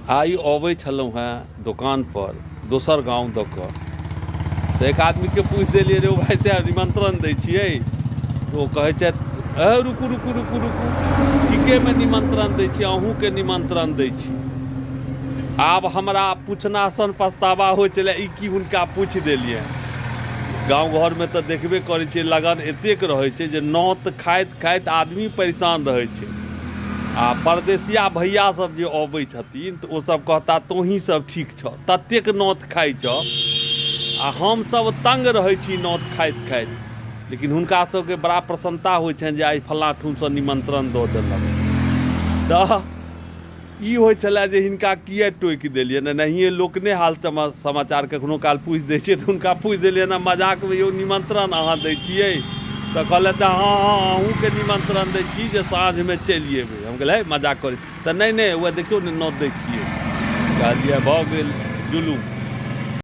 आइ अबै छलहुँ हेँ दोकानपर दोसर गाँव दऽ कऽ तऽ एक आदमीके पूछि देलियै रे भाइ साहेब निमन्त्रण दै छियै तऽ ओ कहै छथि ए रुकू रुकू रुकू रुकू ठीकेमे निमन्त्रण दै छी अहूँके निमन्त्रण दै छी। आब हमरा पूछना सन पछतावा होइ छलै ई की हुनका पूछि देलियनि। गाँव घरमे तऽ देखबे करै छियै लगन एतेक रहै छै जे नोत खाइत खाइत आदमी परेशान रहै छै। आ परदेसिया भैया सब जे अबै छथिन तऽ ओ सब कहता तोहीं सब ठीक छऽ ततेक नोत खाइ छऽ आ हमसब तंग रहै छी नोत खाइत खाइत लेकिन हुनका सबके बड़ा प्रसन्नता होइ छनि जे आइ फल्लाँ ठामसँ निमन्त्रण दऽ देलक तऽ ई होइ छलै जे हिनका किए टोकि देलियनि एनाहिए लोक नहि हाल समाचार कखनो काल पूछि दै छै तऽ हुनका पूछि देलियनि हँ मजाकमे यौ निमन्त्रण अहाँ दै छियै तऽ कहलथि हँ हँ अहूँके निमन्त्रण दै छी जे साँझमे चलि अयबै हम कहलियै है मजाक करै तऽ नहि नहि उएह देखियौ ने नोत दै छियै कहलियै भऽ गेल जुलूम।